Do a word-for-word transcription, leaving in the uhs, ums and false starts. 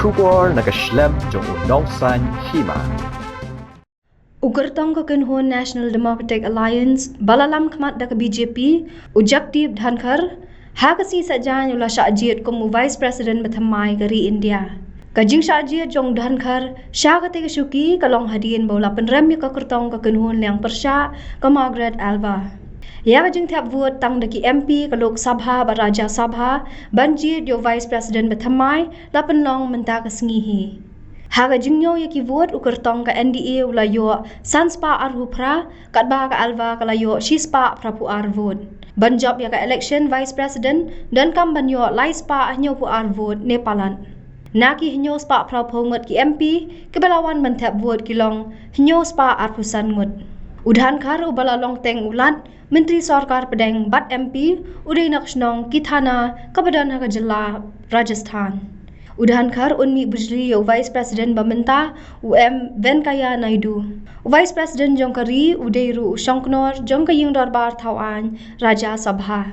Khubor na ka shlem jong u Nongsaiñ Hima. U kyrtong ka kynhun National Democratic Alliance ba la lam khmat da ka B J P, u Jagdeep Dhankhar, ha ka sngi Saitjaiñ u la shah jied kum u Vice President ba thymmai ka ri India. Ka jingshah jied jong u Dhankhar sha katei ka shuki ka long hadien ba u la pynrem ïa ka kyrtong ka kynhun liang pyrshah, ka Margaret Alva. Ïa ka jingthep vote tang da ki M P ka Lok Sabha bad Rajya Sabha ban jied ïa u Vice President ba thymmai la pynlong mynta ka sngi hi. Ha ka jingñiew ïa ki vote, u kyrtong ka N D A u la ïoh san spah arphew phra, katba ka Alva ka la ïoh shi spah phraphew ar vote. Ban jop ïa ka election Vice President, donkam ban ïoh lai spah hynñiewphew ar vote ne palat. Na ki hynñiew spah phraphew ngut ki M P kiba la wan ban thep vote ki long hynñiew spah arphew san ngut. U Dhankhar uba la long teng u Lat, Myntri Sorkar Pdeng bad M P, u dei na ka shnong Kithana kaba don ha ka jylla Rajasthan. U Dhankhar un mih bujli ïa u Vice President ba mynta, u M Venkaiah Naidu. U Vice President jong ka ri u dei ruh u shongknor jong ka ïing dorbar thaw aiñ, Rajya Sabha.